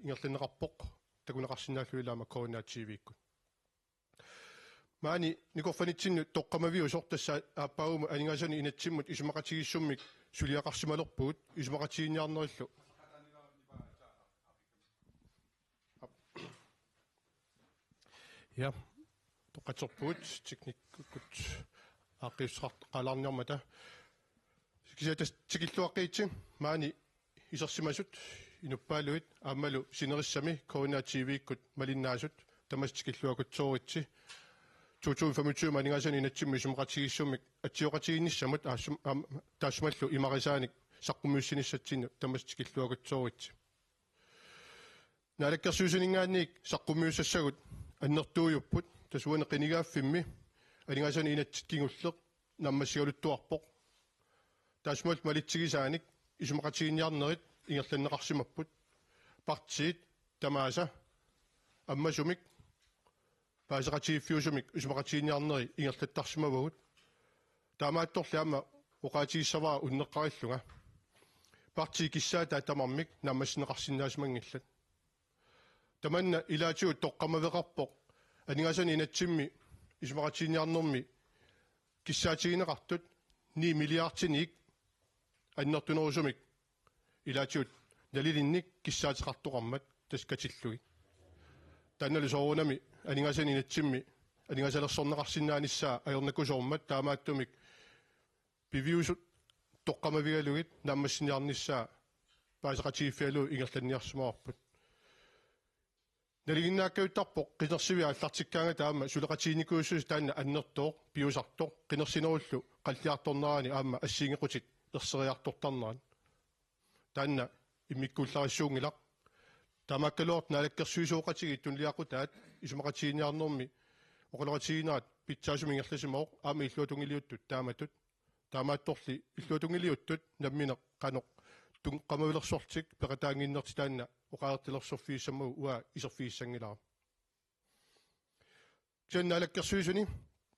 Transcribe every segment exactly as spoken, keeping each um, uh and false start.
ingerlanneqarpoq takuneqarsinnaallunilu aamma K N R T V-kkut. Maani nikorfanitsinnut toqqammaviusoq tassa aappaagumut aningaasanut inatsimmut isumaqatigiissummik suliaqarsimalerpugut isumaqatigiinniarnerillu. Ja, toqqatserpugut teknikkukkut aaqqiissuteqalaarniarmata. Kisianni tassa tikilluaqqiitsi maani isersimasut inuppaaluit aammalu sinerissami K N R T V-kkut malinnaasut tamassi tikilluakutsooritsi. To tusind femogtyve aningaasanut inatsimmut isumaqatigiissummik atsioqatigiinnissamut aassum-, aam-, taassumalu imarisaanik saqqummiussinissatsinnut tamassi tikilluakutsooritsi. Naalakkersuisuninngaanniit saqqummiussassagut annertuujupput, tassa uani qinigaaffimmi aningaasanut inatsit kingulleq naammassigaluttuarpoq. Taassumalu malitsigisaanik isumaqatigiinniarnerit ingerlanneqarsimapput. Partiit tamaasa ammasumik paaseqatigiiffiusumik isumaqatigiinniarneri ingerlattarsimavagut. Taamaattorli aamma oqaatigissavara unneqqarillunga. Partiit kissaatai tamarmik naammassineqarsinnaasimanngillat. Tamanna ilaatigut toqqammaveqarpoq aningaasanut inatsimmi isumaqatigiinniarnermi kissaatigineqartut ni milliardinik annertunerusumik ilaatigut nalilinnik kissaateqartoqarmat tassa katillugit. Taannalu soorunami aningaasanut inatsimmi aningaasalersorneqarsinnaanissaa ajornakusoormat taamaattumik piviusut toqqammavigalugit naammassiniarnissaa paaseqatigiiffigalugu ingerlanniarsimavarput. Nalinginnaakkajuttarpoq qinersivik aallartikkaangata aamma suleqatiginikuususi taanna annertooq piusartoq qinersinerullu qalliartornerani aamma assigiinngikkutit erseriartortarnerat. Taanna immikkuullarissuunngilaq. Taamaakkaluartoq naalakkersuisooqatigiit tunuliaqutaat isumaqatigiinniarnermi oqaloqatigiinnerat pitsaasumik ingerlasimavoq aamma illuatungiliuttut taamatut. Taamaattorli illuatungiliuttut nammineq qanoq toqqammavilersortik peqataannginnertik taanna oqaasertalersorfigissammagu uanga iserfigissanngilara. Kisianni naalakkersuisuni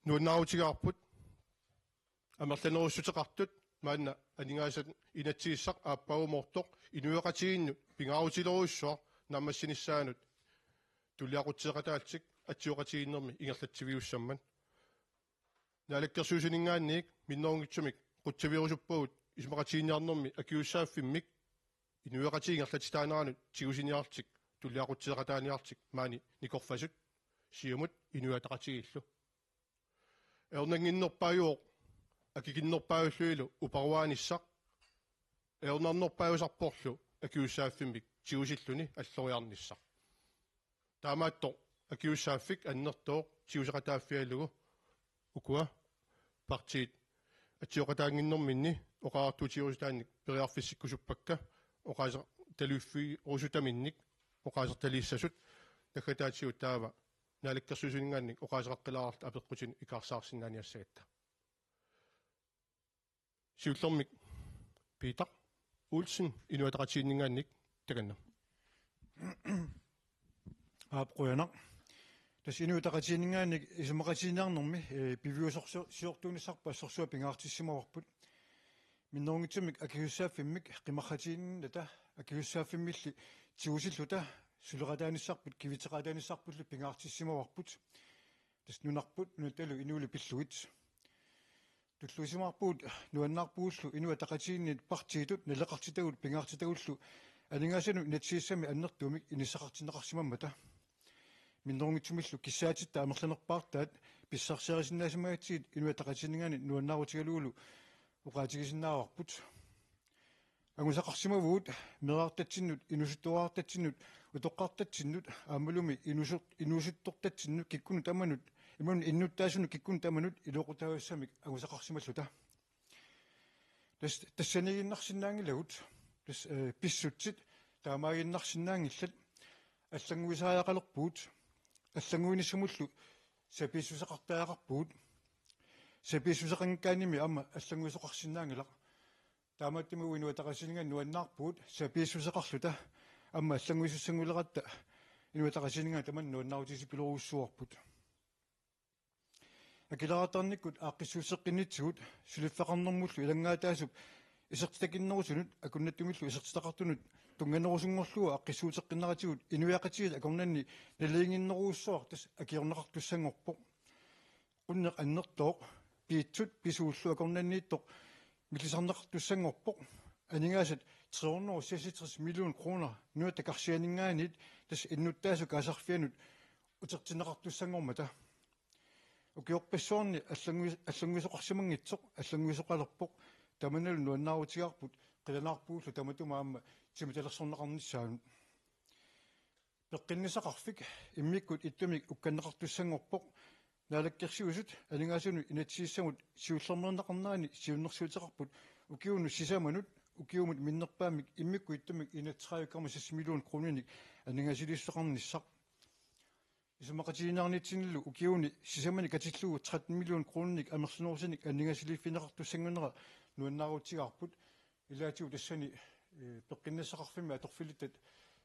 nuannaarutigaarput amerlanerussuteqartut maanna aningaasanut inatsisissaq aappaagumoortoq inuiaqatigiinnut pingaarutilerujussuaq naammassinissaanut tunuliaqutseqataallutik atsioqatigiinnermi ingerlatsiviussammat. Naalakkersuisuninngaanniit minnerunngitsumik qutsavigerusuppagut isumaqatigiinniarnermi akisussaaffimmik inuiaqatigiit ingerlatitaaneranut tigusiniarlutik tunuliaqutseqataaniarlutik maani nikorfasut Siumut Inuit Ataqatigiillu. Ajornannginnerpaajuvoq akikinnerpaajullunilu uparuaanissaq, ajornarnerpaajusarporlu akisussaaffimmik tigusilluni alloriarnissaq. Taamaattoq akisussaaffik annertooq tiguseqataaffigalugu ukua partiit atsioqataannginnerminni oqariartuutigerusutaannik periarfissikkusuppakka oqaasertaliuffigerusutaminnik oqaasertaliissasut naggataatigut taava naalakkersuisuninngaanniit oqaaseqaqqilaarluta apeqqutinik ikaarsaarsinnaaniassagatta. Siullermik Peter Olsen Inuit Ataqatigiinninngaanniit takanna. Aap, qujanaq. Tassa Inuit Ataqatigiinninngaanniit isumaqatigiinniarnermi, eh, piviusorsiortuunissarput assorsuaq pingaartissimavarput. Minnerunngitsumik akisussaaffimmik qimarratiinnata akisussaaffimmilli tigusilluta suleqataanissarput kivitseqataanissarpullu pingaartissimavarput. Tassa nunarput nunattalu inuillu pillugit. Tulluusimaarpugut nuannaarpugullu Inuit Ataqatigiinniit partiitut naleqartitagut pingaartitagullu aningaasanut inatsisissami annertuumik inissaqartinneqarsimammata. Minnerunngitsumillu kissaatitta amerlanerpaartaat pissarsiarisinnaasimagatsigu Inuit Ataqatigiinninngaanniit nuannaarutigalugulu oqaatigisinnaavarput. Angusaqarsimavugut meerartatsinnut, inuusuttuarartatsinnut, utoqqartatsinnut, aammalumi inuusu-, inuusuttortatsinnut kikkunnut tamanut, imaluunniit innuttaasunut kikkunnut tamanut iluaqutaavissamik angusaqarsimalluta. Tas-, tassaniiginnarsinnaanngilagut, tas-, eh, pissutsit taamaaginnarsinnaanngillat, allannguisariaqalerpugut, allannguinissamullu sapiissuseqartariaqarpugut, sapiissuseqanngikkaanni aamma allannguisoqarsinnaanngilaq. Taamaattumik Inuit Ataqatigiinninngaanniit nuannaarpugut sapiissuseqarluta aamma allannguisussanngoratta Inuit Ataqatigiinninngaanniit tamanna nuannaarutigisipilorujussuuarput. Akileraartarnikkut aaqqissuusseqqinnitsigut suliffeqarnermullu ilanngaataasup isertitakinnerusunut akunnattumillu isertitaqartunut tunnganerusunngorlugu aaqqissuuteqqinnaratigut inuiaqatigiit akornanni naligiinnerujussuaq tassa akiorneqartussanngorpoq. Qunneq annertooq, piitsut pisuullu akornanniittoq millisarneqartussanngorpoq. Aningaasat tre hundrede og seksogtres million kroner nunatta karsianinngaanniit tassa innuttaasut kaasarfiannut utertinneqartussanngormata. Ukiorpassuarni allannguis-, allannguisoqarsimanngitsoq allannguisoqalerpoq, tamannalu nuannaarutigaarput, qilanaarpugullu tamatuma aamma timitalersorneqarnissaanut. Peqqinnissaqarfik immikkut ittumik ukkanneqartussanngorpoq. Naalakkersuisut aningaasanut inatsisissamut siullermeerneqarnerani siunnersuuteqarput ukiunut sisamanut ukiumut minnerpaammik immikkut ittumik enogtredive komma seks million kroninik aningaasaliissuteqarnissaq. Isumaqatigiinniarnitsinnilu ukiuni sisamani katillugu tretten million kroninik amerlanerusunik aningaasaliiffigineqartussanngunera nuannaarutigaarput. Ilaatigut tassani, eh, peqqinnissaqarfimmi atorfilittat,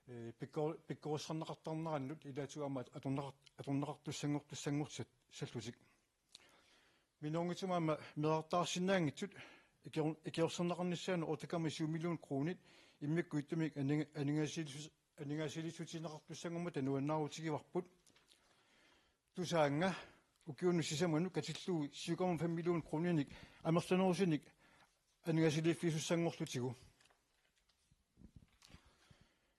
eh, pikkor-, pikkorissarneqartarnerannut ilaatigut aamma atorneqar-, atorneqartussanngortussanngorsallutik. Minoorngitsumik aamma meerartaarsinnaanngitsut ikior-, ikiorserneqarnissaanut otte komma syv million kronit immikkut ittumik aninga-, aningaasaliissu-, aningaasaliissutigineqartussanngormata nuannaarutigivarput. Tusaannga ukiunut sisamanut katillugu syv komma fem million kroninik amerlanerusunik aningaasaliiffigisussanngorlutigu.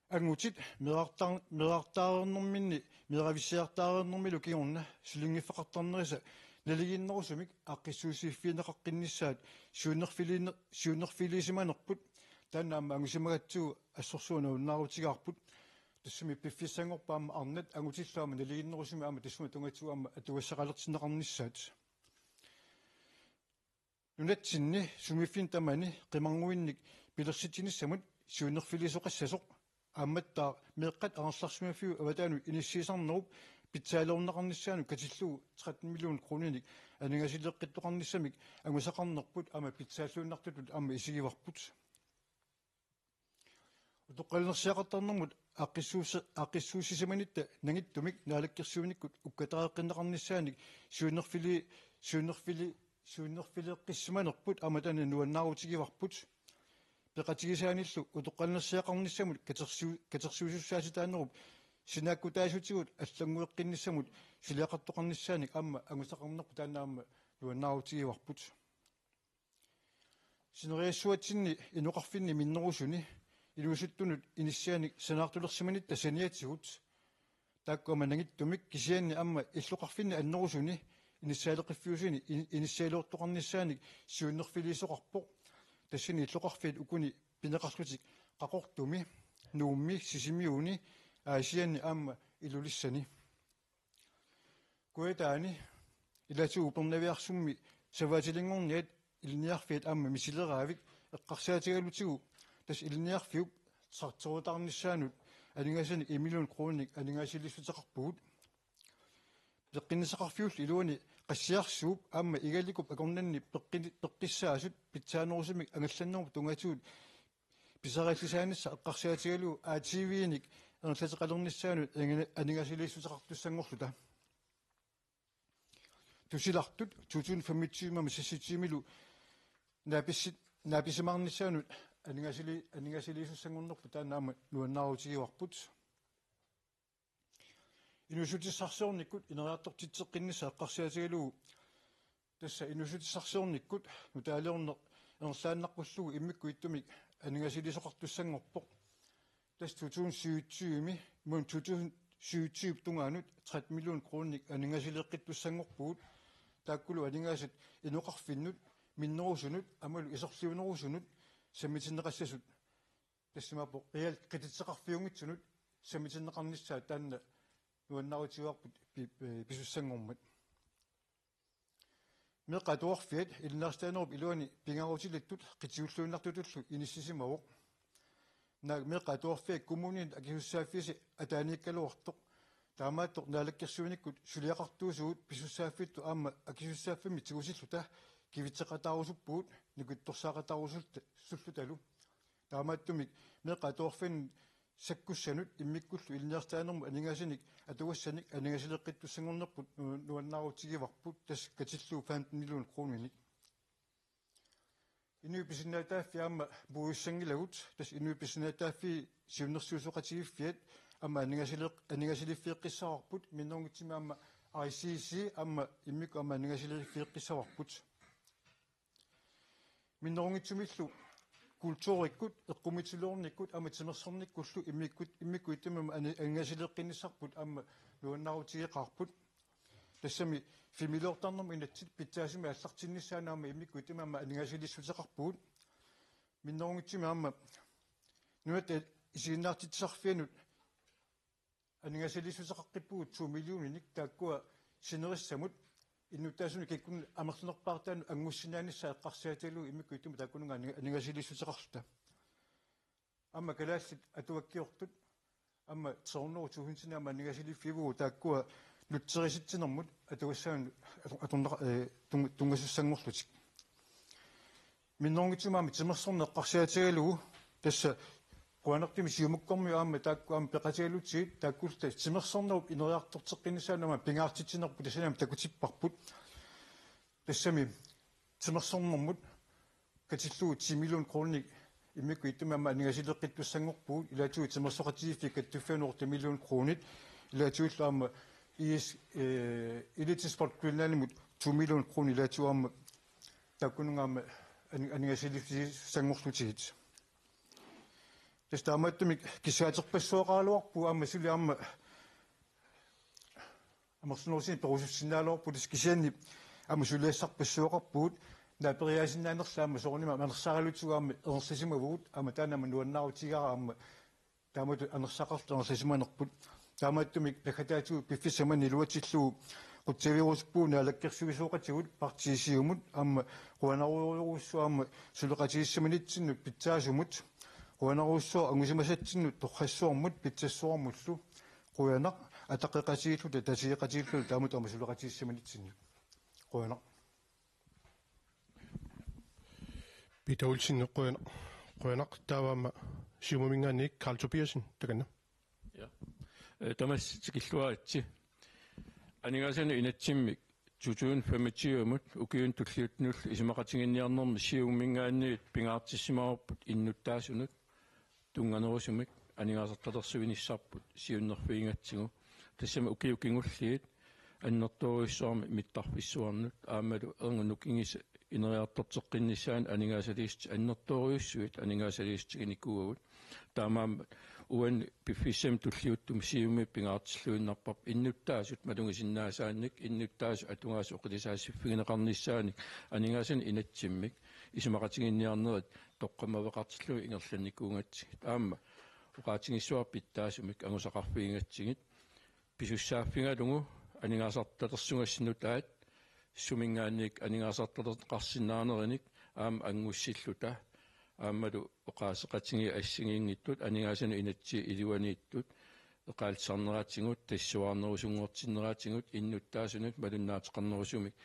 Angutit meerartaar-, meerartaareernerminni meeravissiartaareernermilu kingorna sulinngiffeqartarnerisa naligiinnerusumik aaqqissuussiffigineqaqqinnissaat siunnerfiliinne-, siunnerfiliisimanerput, taanna aamma angusimagatsigu assorsuaq nuannaarutigaarput. Tassami piffissanngorpat aamma arnat angutillu aamma naligiinnerusumik aamma tassuma tungaatigut aamma atugassaqalertinneqarnissaat. Nunatsinni sumiiffinni tamani qimarnguinnik pilersitsinissamut siunnerfiliisoqassasoq aammattaaq meeqqat angerlarsimaffiup avataanut inissiisarnerup pitsaaliorneqarnissaanut katillugu tretten million kroninik aningaasaliileqqittoqarnissamik angusaqarnerput aamma pitsaalluinnartutut aamma isigivarput. Utoqqalinersiaqartarnermut aaqqissuussi-, aaqqissuussisimanitta nangittumik naalakkersuinikkut ukkatareqqinneqarnissaanik siunnerfili-, siunnerfili-, siunnerfileqqissimanerput aamma taanna nuannaarutigivarput. Peqatigisaanillu utoqqalinersiaqarnissamut katersiu-, katersiusussaatitaanerup sinaakkutaasutigut allanngueqqinnissamut suliaqartoqarnissaanik aamma angusaqarnerput taanna aamma nuannaarutigivarput. Sineriassuatsinni inoqarfinni minnerusuni inuusuttunut inissianik sanaartulersimanitta saniatigut, taakku aamma nangittumik kisianni aamma illoqarfinni annerusuni inissaaleqiffiusuni in-, inissialiortoqarnissaanik siunnerfiliisoqarpoq. Tassani illoqarfiit ukuni pineqarlutik Qaqortumi, Nuummi, Sisimiuni, Aasianni aamma Ilulissani. Kujataani ilaatigut Upernaviarsummi savaatilinngorniat ilinniarfiat aamma misileraavik eqqarsaatigalutigu, tassa ilinniarfiup traktoritaarnissaanut aningaasanik en million kroninik aningaasaliissuteqarpugut. Peqqinnissaqarfiullu iluani Qassiarsuup aamma Igalikup akornanni peqqini-, peqqissaasut pitsaanerusumik angallannerup tungaatigut pisariillisaanissaq eqqarsaatigalugu A T V-nik ingerlateqalernissaanut angina-, aningaasaliissuteqartussanngorluta. Tusilartut to tusind femogtyve aamma seksogtyve-milu naapitsi-, naapitsisimaarnissaanut aningaasali-, aningaasaliisussanngornerput taanna aamma nuannaarutigivarput. Inuussutissarsiornikkut ineriartortitseqqinnissaq eqqarsaatigalugu, tassa inuussutissarsiornikkut nutaaliorneq ingerlaannaqqullugu immikkut ittumik aningaasaliisoqartussanngorpoq. Tassa to tusind syvogtyve-mi, imaluunniit to tusind syvogtyve-p tungaanut tretten million kroninik aningaasaliileqqittussanngorpugut. Taakkulu aningaasat inoqarfinnut, minnerusunut aammalu isorliunerusunut sammitinneqassasut. Tassa imaappoq realkreditseqarfiunngitsunut sammitinneqarnissaat taanna nuannaarutigaarput pi-, eh, pisussanngormat. Meeqqat atuarfiat ilinniartitaanerup iluani pingaarutilittut qitiulluinnartutullu inissisimavoq. Naak meeqqat atuarfiat kommuninit akisussaaffiisi ataaniikkaluartoq. Taamaattoq naalakkersuinikkut suliaqartuusugut pisussaaffittut aamma akisussaaffimmik tigusilluta kivitseqataarusuppugut nukittorsaaqataarusulluta-, -sullutalu. Taamaattumik meeqqat atuarfiannut sakkussanut immikkullu ilinniartitaanermut aningaasanik atugassanik aningaasaliileqqittussanngornerput nu-, nuannaarutigivarput, tassa katillugu femten million kroninik. Inuit pisinnaatitaaffii aamma puigussanngilagut, tassa inuit pisinnaatitaaffii siunnersuisoqatigiiffiat aamma aningaasaliiq-, aningaasaliiffeeqqissavarput, minnerunngitsumik aamma I C C aamma immikkut aamma aningaasaliiffeeqqissavarput. Minnerunngitsumillu kulturikkut, eqqumiitsuliornikkut aamma timersornikkullu immikkut, immikkut ittumik aamma ani-, aningaasaliiqqinnissarput aamma nuannaarutigeqaarput. Tassami filmiliortarnermut inatsit pitsaasumik aallartinnissaannut aamma immikkut ittumik aamma aningaasaliissuteqarpugut. Minnerunngitsumik aamma nunatta isiginnaartitsisarfianut aningaasaliissuteqaqqippugut to millioninik, taakkua sinerissamut innuttaasunut kikkunnut amerlanerpaartaanut anngussinnaanissaa eqqarsaatigalugu immikkut ittumik taakkununnga aninga-, aningaasaliissuteqarluta. Aamma kalaallit atuakkiortut aamma tre hundrede tusindinik aamma aningaasaliiffiuvugut, taakkua nutserisitsinermut atugassaanut ator-, atorneqa-, ee, tung-, tunngasussanngorlutik. Minnerunngitsumik aamma timersorneq eqqarsaatigalugu, tassa qujanartumik Siumukkormiut aamma taakku aamma peqatigalugit, taakkuulluta timersornerup ineriartorteqqinnissaanut aamma pingaartitsinerput tassani aamma takutipparput. Tassami timersornermut katillugu ti million kroninik immikkut ittumik aamma aningaasaliiqqittussanngorpugut, ilaatigut timersoqatigiiffiit kattuffiannut otte million kronit, ilaatigut aamma I S, eh, Elitesport Greenlandimut to million kronit, ilaatigut aamma taakkununnga aamma ani-, aningaasaliiffigissanngorlutigit. Tassa taamaattumik kissaaterpassuaqaraluarpugut aamma suli aamma amerlanerusunik perusussinnaagaluarpugut, tassa kisianni aamma suliassarpassuaqarpugut, naaperiaasinnaanerlu aamma soorunami aamma anersaaralutigu aamma anerlasimavugut, aamma taanna aamma nuannaarutigaara aamma taamatut anersaqarluta anerlasimanerput. Taamaattumik naggataatigut piffissaq manna iluatsillugu qutsavigerusuppugut naalakkersuisooqatigut, partiit Siumut aamma qujanarujorujussuaq aamma suleqatigiissamanitsinnut pitsaasumut, qujanarujussuaq angusimasatsinnut torrassuarmut pitsassuarmullu. Qujanaq ataqqeqatigiilluta tatigeqatigiilluta taamatut aamma suleqatigiissamanitsinnut. Qujanaq. Peter Olsen, qujanaq. Qujanaq, taava aamma Siumuminngaanniit Karl Tobiassen, takanna. Ja. Eh, tamassi tikilluaritsi. Aningaasanut inatsimmik to tusind femogtyve-mut ukiuni tulliuttuni isumaqatiginninniarnermi Siumuminngaanniit pingaartissimavarput innuttaasunut tunnganerusumik aningaasartalersuinissarput siunnerfigigatsigu. Tassami ukiut kingulliit annertoorujussuarmik mittarfissuarnut aammalu erngup nukingisap ineriartorteqqinnissaanut aningaasaliissutit annertoorujussuit aningaasaliissutiginikuuagut. Taamaammat uani piffissami tulliuttumi Siumumi pingaartilluinnarparput innuttaasut malugisinnaasaannik, innuttaasut atugaasut oqilisaassiffigineqarnissaanik aningaasanut inatsimmik isumaqatiginninniarnerit toqqammaveqartillugu ingerlannikuugatsigit. Aamma oqaatigissuara pitsaasumik angusaqarfigigatsigit. Pisussaaffigalugu aningaasartalersugassat nutaat suminngaanniit aningaasartalerneqarsinnaanerinik aamma anngussilluta aammalu oqaaseqatigiit assigiinngitsut aningaasanut inatsisit iluaniittut eqaallisarneratigut, tassuaarnerusunngortinneratigut, innuttaasunut malunnaateqarnerusumik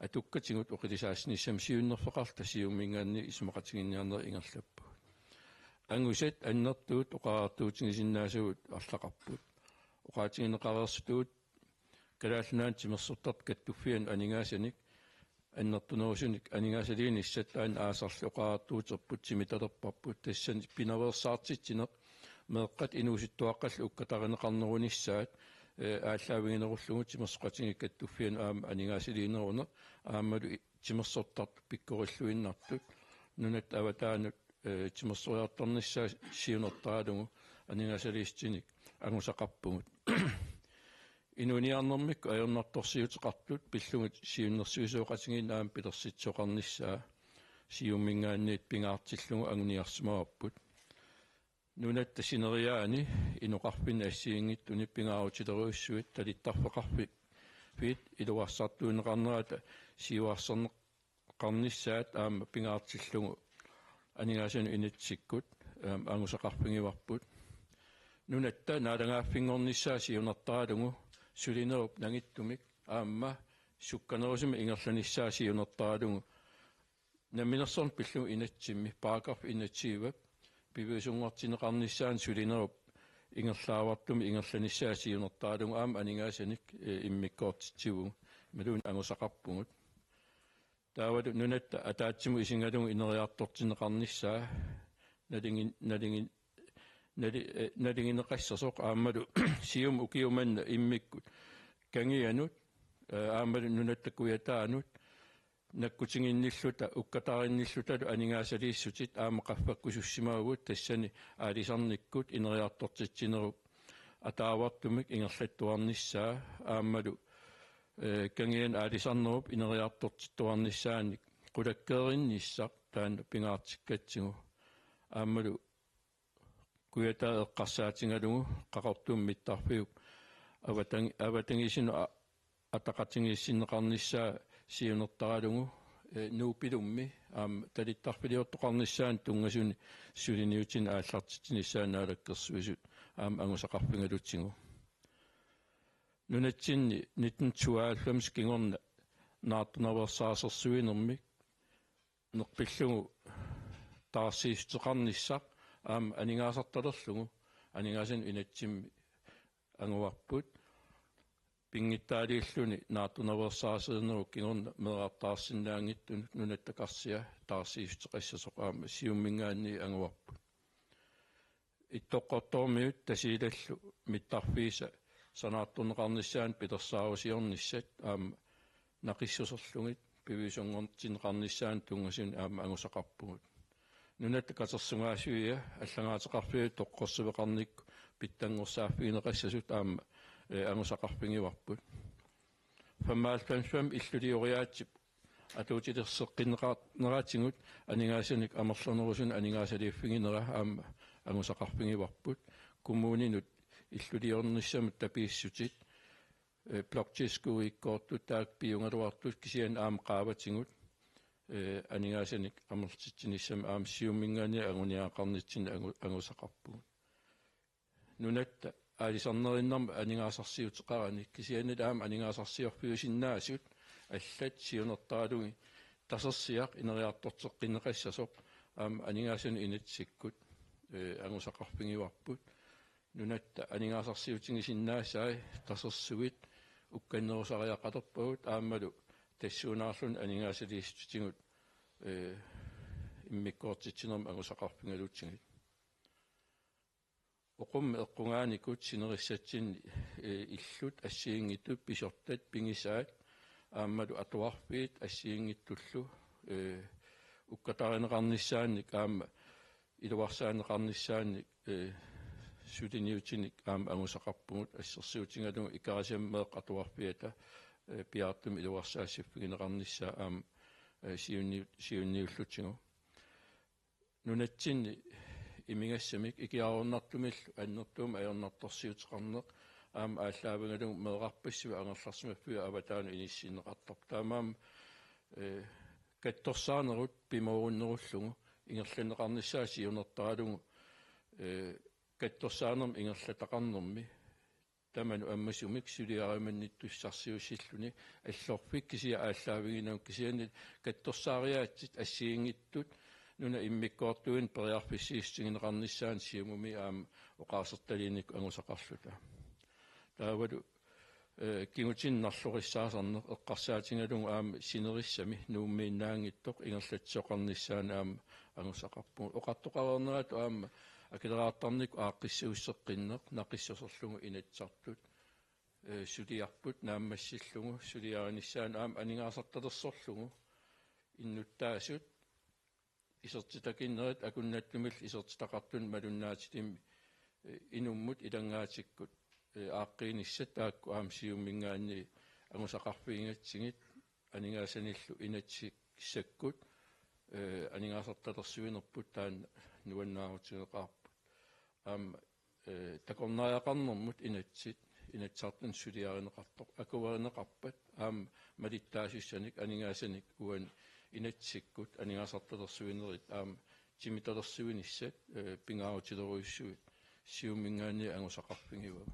atukkatigut oqilisaassinissamik siunnerfeqarluta Siumuminngaanniit isumaqatiginninniarnerit ingerlappagut. Angusat annertuut oqariartuutigisinnaasagut arlaqarput. Oqaatigineqareersutut Kalaallit Nunaanni Timersortartut Kattuffiannut aningaasanik annertunerusunik aningaasaliinissat taanna aasarli oqariartuuterput timitalerparput, tassani pinaveersaartitsineq meeqqat inuusuttuaqqallu ukkatarineqarnerunissaat, eh, aallaaviginerullugu Timersoqatigiit Kattuffiannut aamma aningaasaliineruneq aammalu i-, timersortartut pikkorilluinnartut nunatta avataanut, eh, timersoriartornissaa siunertaralugu aningaasaliissutinik angusaqarpugut. Inuuniarnermikkut ajornartorsiuteqartut pillugit siunnersuisoqatigiinneq aamma pilersitsisoqarnissaa Siumuminngaanniit pingaartillugu anguniarsimavarput. Nunatta sineriaani inoqarfinni assigiinngitsuni pingaarutilerujussuit talittarfeqarfiit iluarsartuunneqarnerata siuarsarneq- qarnissaat aamma pingaartillugu aningaasanut inatsikkut, aamma, angusaqarfigivarput. Nunatta naalagaaffinngornissaa siunertaralugu sulinerup nangittumik aamma sukkanerusumik ingerlanissaa siunertaralugu namminersorneq pillugu inatsimmi paragraf enogtyve piviusunngortinneqarnissaanut sulinerup ingerlaavartumik ingerlanissaa siunertaralugu aamma aningaasanik, eh, immikkoortitsivugut, imaluunniit angusaqarpugut. Taavalu nunatta ataatsimut isigalugu ineriartortinneqarnissaa nalingin-, nalingin-, nali-, eh, nalingineqassasoq aammalu Siumut ukiumanna immikkut Kangianut, eh, aammalu Nunatta Kujataanut nakkutiginnilluta ukkatarinnillutalu aningaasaliissutit aamma qaffakkusussimavugut, tassani aalisarnikkut ineriartortitsinerup ataavartumik ingerlattuarnissaa aammalu, eh, Kangiani aalisarnerup ineriartortittuarnissaanik qulakkeerinnissaq taanna pingaartikkatsigu. Aammalu Kujataa eqqarsaatigalugu Qaqortumi mittarfiup avatang-, avatangiisinut a-, ataqatigiissinneqarnissaa siunertaralugu, eh, Nuupilummi aamma talittarfiliortoqarnissaanut tunngasuni suliniutinik aallartitsinissaa Naalakkersuisut aamma angusaqarfigalutsigu. Nunatsinni nitten tooghalvfems kingorna naartunaveersaasersuinermik nerpillugu taarsiissuteqarnissaq aamma aningaasartalerlugu aningaasanut inatsimmi anguarput. Pinngitsaaliilluni naartunaveersaaserinerup kingorna meerartaarsinnaanngitsunut nunatta karsia taarsiissuteqassasoq aamma Siumumiingaanniit anguarput. Ittoqqortoormiut Tasiilallu mittarfiisa sanaartorneqarnissaanut pilersaarusiornissat aamma naqissuserlugit piviusunngortinneqarnissaanut tunngasuni aamma angusaqarpugut. Nunatta Katersugaasuia allagaateqarfiup toqqorsueqarnikkut pitsanngorsaaffigineqassasut aamma, eh, angusaqarfigivarput. Femoghalvfems illulioriaatsip atuutilerseqqineqarneratigut aningaasanik amerlanerusunut aningaasaliiffiginera aamma angusaqarfigivarput. Kommuninut illuliornissamut tapiissutit, eh, bloktilskud ikkoortut taakku piugaluartut kisianni aamma qaavatigut, eh, aningaasanik amerlatitsinissamik aamma Siumumiingaanniit anguniagaqarnitsinni angu-, angusaqarpugut. Nunatta aalisarnerinnarmik aningaasarsiuteqarani kisiannili aamma aningaasarsiorfiusinnaasut allat siunertaralugit Tasersiaq ineriartorteqqinneqassasoq aamma aningaasanut inatsikkut, eh, angusaqarfigivarput. Nunatta aningaasarsiutigisinnaasai Tasersuit ukkannerusariaqalerpagut aammalu tassuunaarluni aningaasaliissutigut, eh, immikkoortitsinermik angusaqarfigalutsigit. Oqummi eqqugaanikkut sinerissatsinni, eh, illut assigiinngitsut pisortat pigisaat aammalu atuarfiit assigiinngitsullu, eh, ukkatarineqarnissaannik aamma iluarsaanneqarnissaannik, eh, suliniutinik aamma angusaqarpugut assersuutigalugu Ikerasimmi meeqqat atuarfiata, eh, piaartumik iluarsaassiffigineqarnissaa aamma, eh, siunni-, siunniullutigu. Nunatsinni imigassamik ikiaroornartumillu annertuumik ajornartorsiuteqarneq aamma aallaavigalugu meerarpassuit angerlarsimaffiit avataanut inissinneqartarpoq. Taamaammat, eh, katsorsaanerut pimoorunnerullugu ingerlanneqarnissaa siunertaralugu, eh, katsorsaanermi ingerlataqarnermi tamanut ammasumik suliarimannittussarsiussilluni allorfik kisiat aallaaviginagu kisianni katsorsaariaatsit assigiinngitsut nunap immikkoortuini periarfissiissutigineqarnissaanut Siumumi aamma oqaasertaliinikkut angusaqarluta. Taavalu, eh, kigutinnarlorissaasarneq eqqarsaatigalugu aamma sinerissami Nuummiinnaanngitsoq ingerlatsisoqarnissaanut aamma angusaqarpugut. Oqartoqareerneratut aamma akileraartarnikkut aaqqissuusseqqinneq naqissuserlugu Inatsisartut, eh, suliarput naammassillugu suliarinissaanut aamma aningaasartalersorlugu innuttaasut isertitakinnerit akunnattumillu isertitaqartunut malunnaatilimmik, eh, inummut ilanngaatikkut, eh, aaqqiinissat taakku aamma Siumumiingaanniit angusaqarfigigatsigit aningaasanillu inatsiksakkut, eh, aningaasartalersuinerput taanna nuannaarutigeqaarput. Aamma, eh, takornariaqarnermut inatsit, Inatsisartuni suliarineqartoq, akuerineqarpat, aamma malittaasussanik, aningaasanik uani inatsikkut, aningaasartalersuinerit, aamma timitalersuinissat, eh, pingaarutilerujussuit, Siumumiingaanniit angusaqarfigivagut.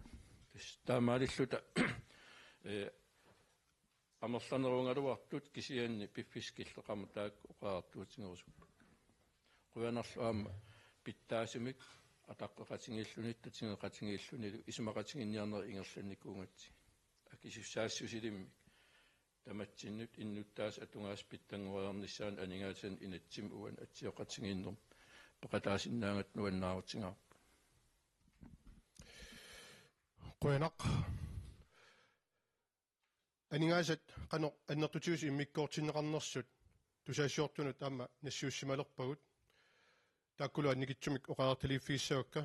Tassa taamaalilluta, eh, amerlanerugaluartut kisianni piffissaq killeqarmat taakku oqariartuutigerusupput. Qujanarlu aamma pitsaasumik ataqqeqatigiilluni, tatigeqatigiillunilu isumaqatiginninniarnerit ingerlannikuugatsigit. Akisussaassusilimmik tamatsinnut innuttaasut atugaasut pitsanngoriarnissaannut aningaasanut inatsimmi uani atsioqatigiinnermi peqataasinnaagatta nuannaarutigaarput. Qujanaq. Aningaasat qanoq annertutigisut immikkoortinneqarnersut tusagassiortunut aamma nassiussimalerpagut. Taakkulu annikitsumik oqariartuliiffigissavakka.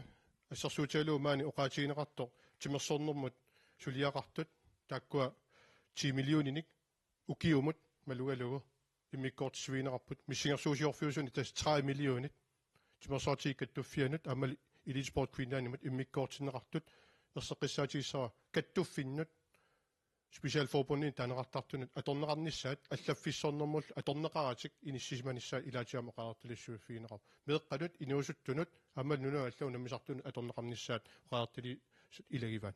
Assersuutigalugu maani oqaatigineqartoq timersornermut suliaqartut taakkua ti millioninik ukiumut malugalugu immikkoortissivigineqarput, missingersuusiorfiusuni tassa tredive millionit timersoqatigiit kattuffiannut aammalu Elitesport Greenlandimut immikkoortinneqartut erseqqissaatigissavara kattuffinnut specialforbundinut taaneqartartunut atorneqarnissaat allaffissornermullu atorneqaratik inissisimanissaat ilaatigut aamma oqariartuliissiffigineqarpoq. Meeqqanut, inuusuttunut aammalu nunanut allanut nammineerlutik atorneqarnissaat oqariartuliisut ilagivaat.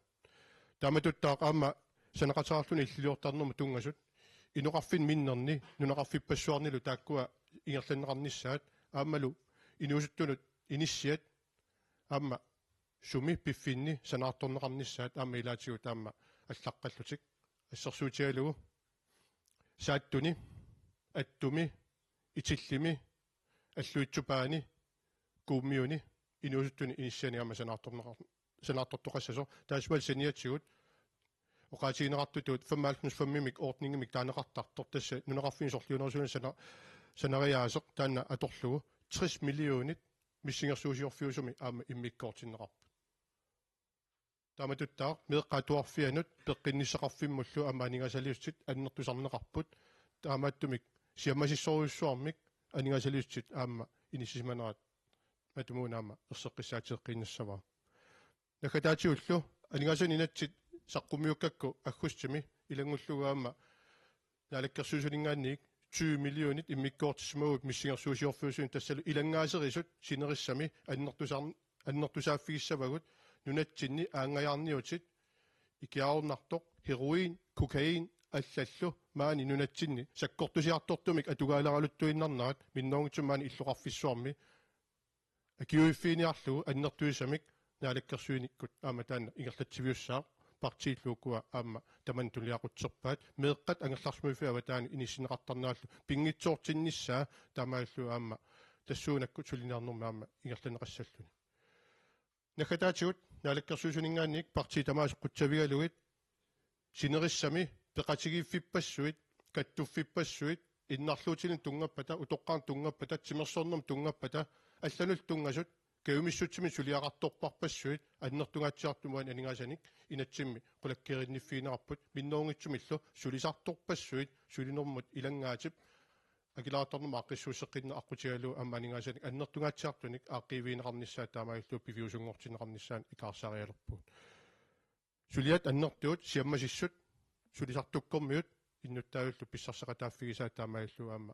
Taamatuttaaq aamma sanaaqateqarluni illiliortarnermut tunngasut inoqarfinni minnerni nunaqarfippassuarnilu taakkua ingerlanneqarnissaat aammalu inuusuttunut inissiat aamma sumi piffinni sanaartorneqarnissaat aamma ilaatigut aamma allaqqallutik. Assersuutigalugu Saattuni, Attumi, Itillimi, Alluitsup Paani, Kuummiuni inuusuttunut inissianik aamma sanaartorneqar-, sanaartortoqassasoq. Taassumalu saniatigut oqaatigineqartutut femoghalvfems femimik ordningimik taaneqartartoq, tassa nunaqarfinni sorliunerusuni sana-, sanariaaseq taanna atorlugu tres millionit missingersuusiorfiusumi aamma immikkoortinneqarput. Taamatuttaaq meeqqat atuarfiannut peqqinnissaqarfimmullu aamma aningaasaliissutit annertusarneqarput. Taamaattumik siammasissorujussuarmik aningaasaliissutit aamma inissisimanerat matumuuna aamma erseqqissaateqqiinnassavara. Naggataatigullu aningaasanut inatsit saqqummiukkakku aggustimi ilanngullugu aamma Naalakkersuisuninngaanniit tyve millionit immikkoortissimavugut missingersuusiorfiusuni, tassalu ilanngaaserisut sinerissami annertusar-, annertusaaffigissavagut nunatsinni aanngajaarniutit ikiaroornartoq heroin, kokain allallu maani nunatsinni sakkortusiartortumik atugaaleraluttuinnarnerat minnerunngitsumik maani illoqarfissuarmi akiuiffiginiarlugu annertuisamik naalakkersuinikkut aamma taanna ingerlatsiviussaaq. Partiillu ukua aamma tamanna tuliaqutserpaat, meeqqat angerlarsimaffiit avataani inissinneqartarnerallu pinngitsoortinnissaa taamaalillugu aamma tassuunakkut suliniarnermi aamma ingerlanneqassalluni. Naggataatigut Naalakkersuisuninngaanniit partiit tamaasa qutsavigalugit sinerissami peqatigiiffippassuit, kattuffippassuit, innarluutilinnut tunngappata, utoqqarnut tunngappata, timersornermut tunngappata, allanullu tunngasut, kajumissutsimik suliaqartorparpassuit, annertungaatsiartumik uani aningaasanik inatsimmi qulakkeerinniffiginiarput, minnerunngitsumillu sulisartorpassuit, sulinermut ilanngaatip, akileraartarnermut aaqqissuusseqqinneq aqqutigalugu aamma aningaasanik annertungaatsiartunik aaqqiivigineqarnissaat taamaalillutik piviusunngortinneqarnissaannut ikaarsaarialerpugut. Suliat annertuut, siammasissut, sulisartukkormiut, innuttaasut pissarseqataaffigisaat taamaalillugu aamma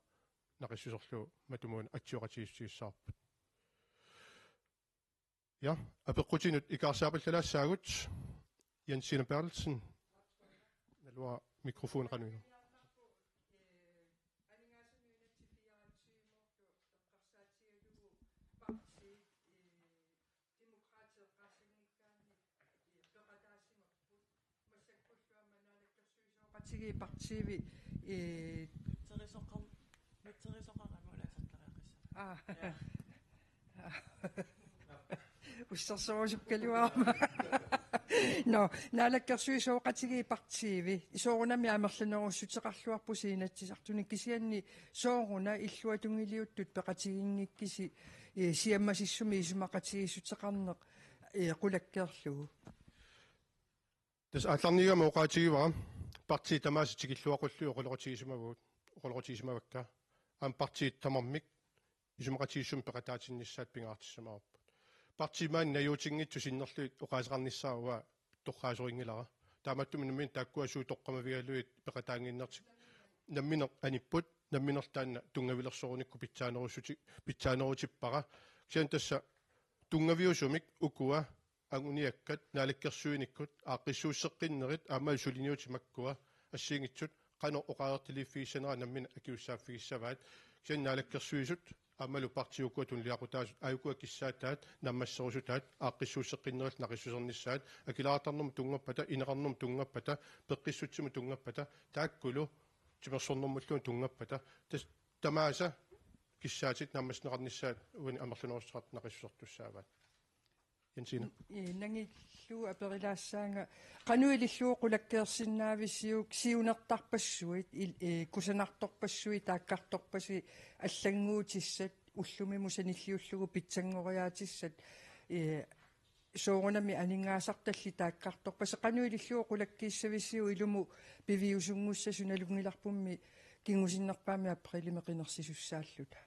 naqissuserlugu matumuuna atsioqatigiissutigissavarput. Ja, apeqqutinut ikaarsaapallalaassaagut. Jensine Berthelsen. Naluara mikrofoni qanoq. Demokraatit eqqarsaatigalugit, eh, peqataasimavut. Massakkullu aamma naalakkersuisooqatigiit partiivi, eh, Mitterisoqar-, mitterisoqarami ulaasartariaqassaaq. Aa. Ja. Ussersorusukkaluarama. Nå, naalakkersuisooqatigiit partiivi. Soorunami amerlanerussuteqarluarpusi Inatsisartuni, kisianni sooruna illuatungiliuttut peqatiginngikkisi, eh, siammasissumi isumaqatigiissuteqarneq, eh, qulakkeerlugu? Tassa aallarniigama oqaatigivara, partiit tamaasa tikilluaqqullugit oqaloqatigisimavagut, oqaloqatigisimavakka. Aamma partiit tamarmik isumaqatigiissumik peqataatinnissaat pingaartissimavarput. Partiit maani najuutinngitsut sinnerlugit oqaaseqarnissaat uanga torraasorinngilara. Taamaattumik nammineq taakkua suut toqqammavigalugit peqataannginnertik nammineq anipput, namminerlu taanna tunngavilersorunikku pitsaanerussuti-, pitsaanerutippara. Kisianni tassa tunngaviusumik ukua anguniakkat naalakkersuinikkut aaqqissuusseqqinnerit aammalu suliniutit makkua assigiinngitsut qanoq oqariartuliiffigissanerat nammineq akisussaaffigissavat. Kisianni Naalakkersuisut aammalu partiit ukua tunuliaqutaasut aajukua kissaataat naammasserusutaat aaqqissuusseqqinnerillu naqissusernissaat, akileraartarnermut tunngappata, ineqarnermut tunngappata, peqqissutsimut tunngappata, taakkulu timersornermulluunniit tunngappata, tassa tamaasa kissaatit naammassineqarnissaat uani amerlanerussuteqartut naqissusertussaavaat. Jensina. Ee, nangillugu aperilaassaanga qanoq ilillugu qulakkeersinnaavisiuk siunertarpassuit, il-, ee, kusanartorpassuit, taakkartorpasi allannguutissat, ullumimut sanilliullugu pitsanngoriaatissat, ee, soorunami aningaasartallit taakkartorpasi, qanoq ilillugu qulakkiissavisiuk ilumut piviusunngussasut, nalunngilarpummi kingusinnerpaamik aprilimi qinersisussaalluta.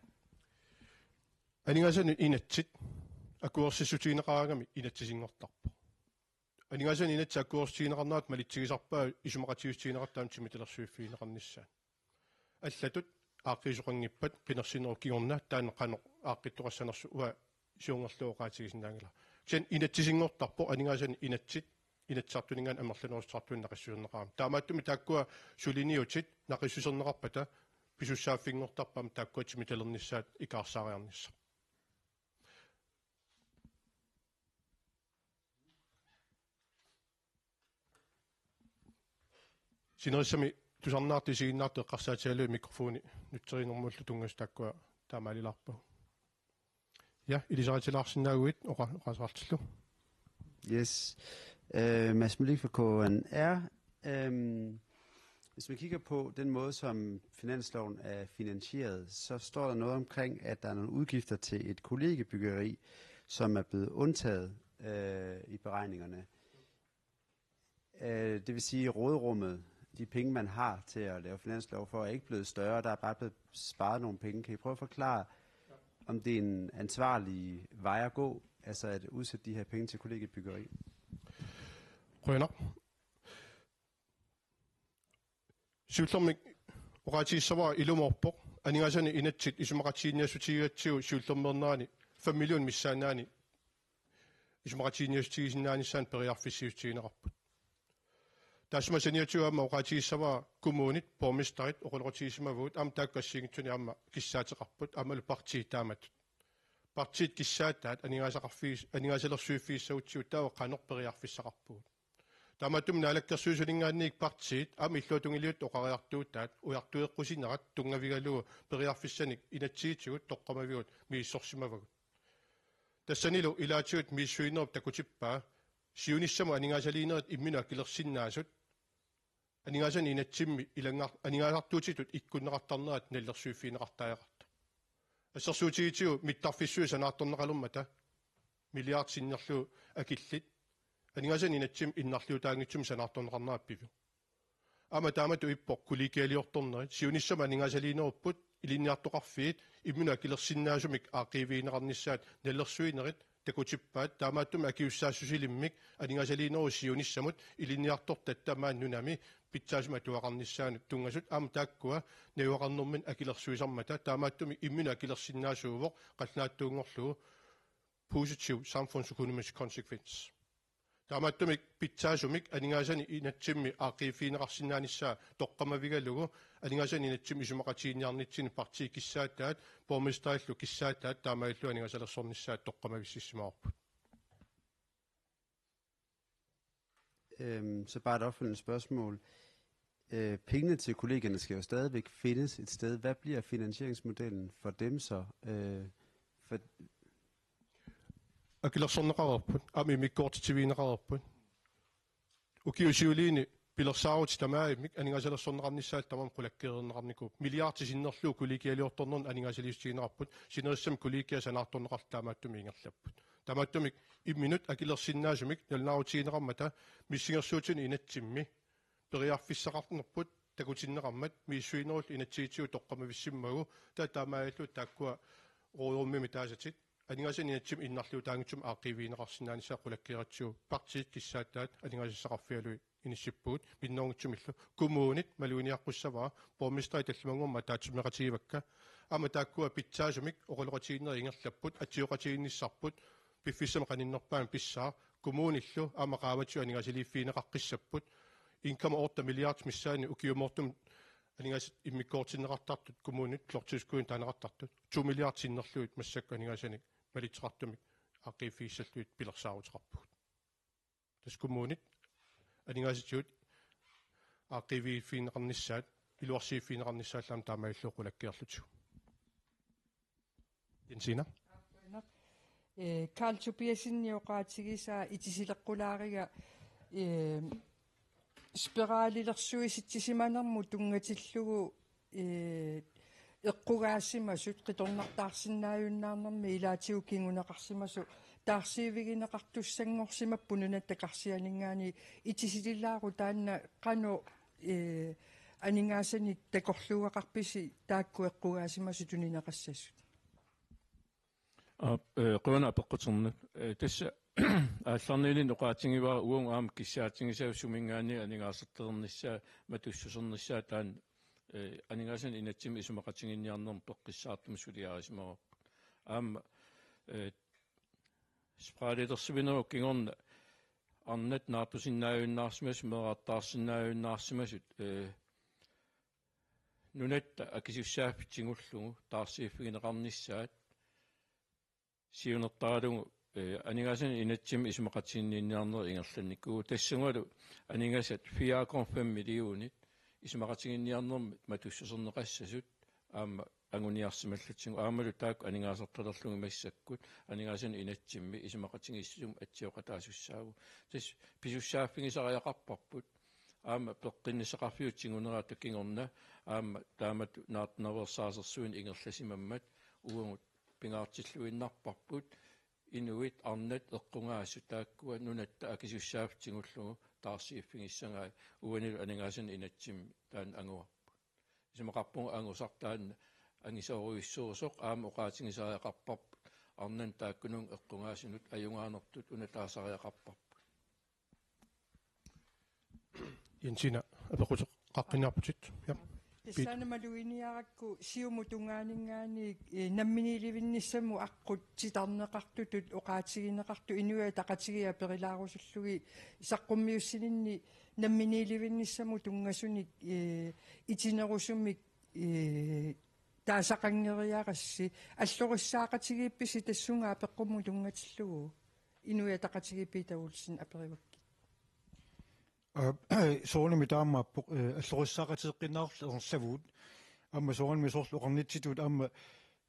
Aningaasanut inatsit akuersissutigineqaraangami inatsisinngortarpoq. Aningaasanut inatsit akuersissutigineqarnerat malitsigisarpaat isumaqatigiissutigineqartut aamma timitalersuiffigineqarnissaat. Allatut aaqqiisoqanngippat qinersinerup kingorna taanna qanoq aaqqittoqassanersoq uanga siungerlugu oqaatigisinnaanngilara. Kisianni inatsisinngortarpoq aningaasanut inatsit Inatsisartuninngaanniit amerlanerussuteqartunik naqissuserneqarami. Taamaattumik taakkua suliniutit naqissuserneqarpata pisussaaffinngortarpoq aamma taakkua timitalernissaat ikaarsaariarnissaq. Sinerissami tusarnaartut isiginnaartut eqqarsaatigalugit mikrofoni nutserinermullu tunngasut taakkua taamaalilaarpagut. Ja, ilisaritilaarsinnaaguit oqa-, oqaaseqartillugu. Yes. Øh, Mads Mølik fra K N R. Øhm, hvis man kigger på den måde, som finansloven er finansieret, så står der noget omkring, at der er nogle udgifter til et kollegebyggeri, som er blevet undtaget øh, i beregningerne. Øh, det vil sige, at råderummet, de penge, man har til at lave finanslov for, er ikke blevet større. Der er bare blevet sparet nogle penge. Kan I prøve at forklare, om det er en ansvarlig vej at gå, altså at udsætte de her penge til kollegiebyggeri? Qujanaq. Siullermik oqaatigissavara ilumoorpoq aningaasanut inatsit isumaqatigiinniassutigigatsigu siullermeernerani fem millionit missaannaanni isumaqatigiinniassutigisinnaanissaannut periarfissiissutigineqarput. Taassuma saniatigut aamma oqaatigissavara kommunit borgmesterit oqaloqatigisimavagut aamma taakku assigiinngitsunik aamma kissaateqarput aammalu partiit taamatut. Partiit kissaataat aningaasaqarfiis-, aningaasalersuiffigissagutsigu taava qanoq periarfissaqarpugut. Taamaattumik Naalakkersuisuninngaanniit partiit aamma illuatungiliuttut oqariartuutaat ujartueqqusinerat tunngavigalugu periarfissanik inatsisitigut toqqammavigut misissorsimavagut. Tassanilu ilaatigut misissuinerup takutippaa siunissamut aningaasaliinerit imminut akilersinnaasut aningaasanut inatsimmi ilanngar-, aningaasartuutitut ikkunneqartarnerat nalilersuiffigineqartariaqartoq. Assersuutigalugu mittarfissuit sanaartorneqalermata milliard sinnerlugu akillit aningaasanut inatsimmi innarliutaanngitsumik sanaartorneqarnerat pivoq. Aamma taamatut ippoq kollegialiortornerit, siunissami aningaasaliinerupput ilinniartoqarfiit imminut akilersinnaasumik aaqqiivigineqarnissaat nalilersuinerit takutippaat, taamaattumik akisussaassusilimmik aningaasaliinerup siunissamut ilinniartortatta maani nunami pitsaasumik atuaqarnissaanut tunngasut aamma taakkua najugaqarnerminni akilersuisarmata, taamaattumik imminut akilersinnaasuuvoq qallunaatuunngorlugu positiv samfundsøkonomisk konsekvens. Taamaattumik pitsaasumik aningaasanut inatsimmi aaqqiiffigineqarsinnaanissaa toqqammavigalugu aningaasanut inatsimmi isumaqatigiinniarnitsinni partiit kissaataat, borgmesterillu kissaataat taamaalillutik aningaasalersornissaat toqqammavississimavarput. Øhm, så bare et opfølgende spørgsmål. Øh, pengene til kollegierne skal jo stadigvæk findes et sted. Hvad bliver finansieringsmodellen for dem så? Øh, for Akilersorneqareerput, aamma immikkoortitsivigineqareerput. Ukiut siuliini pilersaarutit tamarmik aningaasalersorneqarnissaat tamarmik qulakkeereerneqarnikuupput. Milliardit sinnerlugu kollegialiortornerni aningaasaliissutigineqarput, sinerissami kollegiat sanaartorneqartut taamaattumik ingerlapput. Taamaattumik imminut akilersinnaasumik nalunaarutigineqarmata missingersuutinut inatsimmi periarfissaqarnerput takutinneqarmat misissuinerullu inatsisitigut toqqammavissimmagu, taava taamaalillutik taakkua råderummimi taasatit aningaasanut inatsimmi innarliutaanngitsumik aaqqiivigineqarsinnaanissaat qulakkeeratsigu partiit kissaataat aningaasassaqarfigalugit inissippugut minnerunngitsumillu. Kommunit maluginiaqqussavara, borgmesterit tallimanngormat ataatsimeeqatigivakka. Aamma taakkua pitsaasumik oqaloqatigiinnerit ingerlapput, atsioqatigiinnissarput, piffissami qaninnerpaami pissaaq, kommunillu aamma qaavatigut aningaasaliiffigineqaqqissapput, en komma otte milliard missaani ukiumoortumik aningaasat immikkoortinneqartartut kommunit bloktilskuddinut taaneqartartut, to milliard sinnerlugit massakkut aningaasanik malitseqartumik aaqqiiffigissallugit pilersaaruteqarpugut. Tassa kommunit aningaasatigut aaqqiivigineqarnissaat, iluarsiiffigineqarnissaallu aamma taamaalillutik qulakkeerlutigu. Jensina. Ee, Karl Tobiassen oqaatigisaa itisileqqulaariga, ee, spiralilersuisitsisimanermut tunngatillugu, ee, eqqugaasimasut qitornartaarsinnaajunnaarnermi ilaatigut kinguneqarsimasut taarsiivigineqartussanngorsimapput Nunatta Karsianinngaanniit itisililaaru taanna qanoq, ee, aningaasanik takorluugaqarpisi taakku eqqugaasimasut tunineqassasut? Aap, ee, qujanaq apeqqutinnut. Ee, tassa aallarniilinni oqaatigivara uagut aamma kissaatigisavut suminngaanniit aningaasartalernissaa, matussusernissaa taanna, ee, aningaasanik inatsimmi isumaqatiginninniarnermi peqqissaartumik suliarisimavarput. Aamma, ee, spiralilersuinerup kingorna arnat naartusinnaajunnaarsimasut, meerartaarsinnaajunnaarsimasut, ee, nunatta akisussaaffik tigullugu taarsiiffigineqarnissaat siunertaralugu, ee, aningaasanik inatsimmi isumaqatiginninniarnerit ingerlannikuupput. Tassungalu aningasat fire komma fem millionit isumaqatiginninniarnermik matussuserneqassasut aamma anguniarsimallatsigu aammalu taakku aningaasartalerlugit massakkut aningaasanik inatsimmi isumaqatigiissumik atsioqataasussaavugut. Tassa pisussaaffigisariaqarparput. Aamma peqqinnissaqarfiup tigunerata kingorna aamma taamatut naartunaveersaasersuineq ingerlasimammat uagut pingaartilluinnarparput inuit arnat eqqugaasut taakkua nunatta akisussaaffik tigullugu taarsiiffigissagaat uanilu aningaasanik inatsimmi taanna anguarput. Isumaqarpunga angusaq taanna angisoorujussuusoq aamma oqaatigisariaqarparput arnanut taakkununnga eqqugaasunut ajugaanertut una taasariaqarparput. Jensina, apeqquteqaqqinniarputit. Ja. Tassaana maluginiarakku Siumut tungaaninngaanniit, eh, namminiilivinnissamut aqqut titarneqartutut oqaatigineqartut Inuit Ataqatigiit aperilaarusullugit saqqummiussininni namminiilivinnissamut tunngasunik, eh, itinerusumik, eh, taasaqanngeriarassi, allorissaaqatigiippisi tassunga apeqqummut tunngatillugu? Inuit Ataqatigiit Peter Olsen aperivakkit. Aa, soorunami taamaappoq, eh, allorissaaqateeqqinnaarluta ernerlavugut. Aamma soorunami soorlu oqarnitsitut aamma,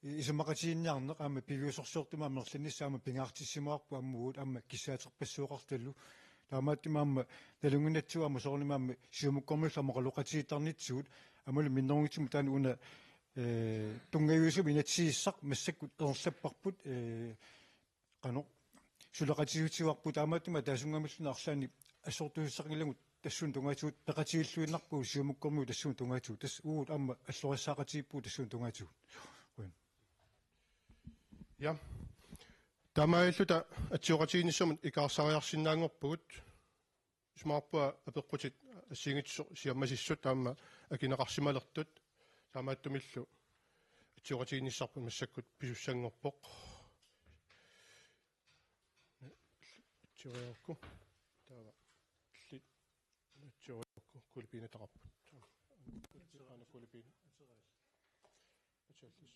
eh, isumaqatiginninniarneq aamma piviusorsiortumik amerlannissaa aamma pingaartissimavarput aamma uagut aamma kissaaterpassuaqartullu. Taamaattumik aamma nalunnginnatsigu aamma soorunami aamma Siumukkormiullu aamma oqaloqatigiittarnitsigut aammalu minnerunngitsumik taanna una, eh, tunngaviusumik inatsisissaq massakkut ernerlapparput, eh, qanoq suleqatigiissutigivarput taamaattumik ataasinnguamilluunniit arlaannik assortuussaqanngilagut tassuuna tungaatigut peqatigiilluinnarpugut Siumukkormiut tassuuna tungaatigut tassa uagut aamma allorissaaqatigiippugut tassuuna tungaatigut. Qujan. Ja. Taamaalilluta atsioqatigiinnissamut ikaarsariarsinnaanngorpugut. Isumaqarpunga apeqqutit assigiinngitsunik siammasissut aamma akineqarsimalertut. Taamaattumillu atsioqatigiinnissarput massakkut pisussanngorpoq. Atsioriarukku. Taava. Illit. Atsioriarukku. Kulipiinataqarput. Aana kulipiina. Atsiorlis.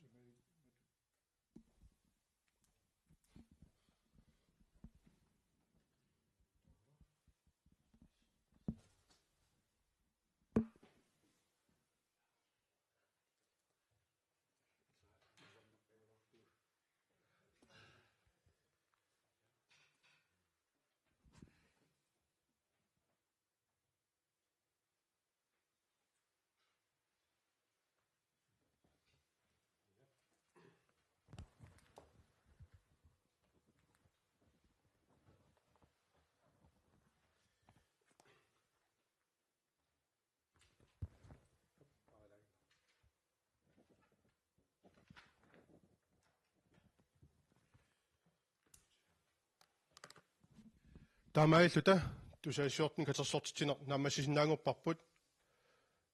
Taamaalilluta tusagassiortunik katersortitsineq naammassisinnaanngorparput.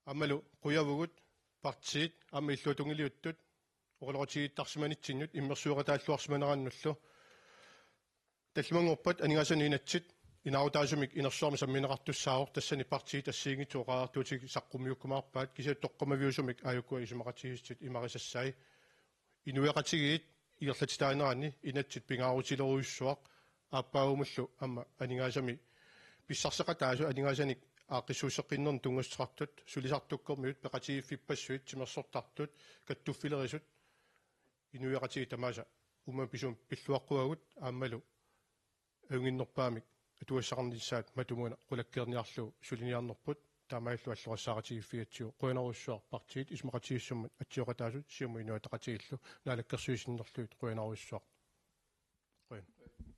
Aammalu qujavugut partiit aamma illuatungiliuttut oqaloqatigiittarsimanitsinnut immersueqataalluarsimanerannullu. Tallimanngorpat aningaasanik inatsit inaarutaasumik inersuarmi sammineqartussaavoq, tassani partiit assigiinngitsut oqariartuutigit saqqummiukkumaarpaat, kisianni toqqammaviusumik aajukua isumaqatigiissutit imarisassai. Inuiaqatigiit ingerlatitaanerani inatsit pingaarutilerujussuaq aappaagumullu aamma aningaasanik pissarseqataasut aningaasanik aaqqissuusseqqinnernik tunngassuteqartut, sulisartukkormiut, peqatigiiffippassuit, timersortartut, kattuffilerisut, inuiaqatigiit tamaasa uuma pisum pilluaqquagut aammalu ajunnginnerpaamik atugassaqarnissaat matumuuna qulakkeerniarlugu suliniarnerput taamaallu alloqassaaqatigiiffigatsigu qujanarujussuaq partiit isumaqatigiissummut atsioqataasut Siumut Inuit Ataqatigiillu naalakkersuisinnerlugit qujanarujussuaq. Qujan.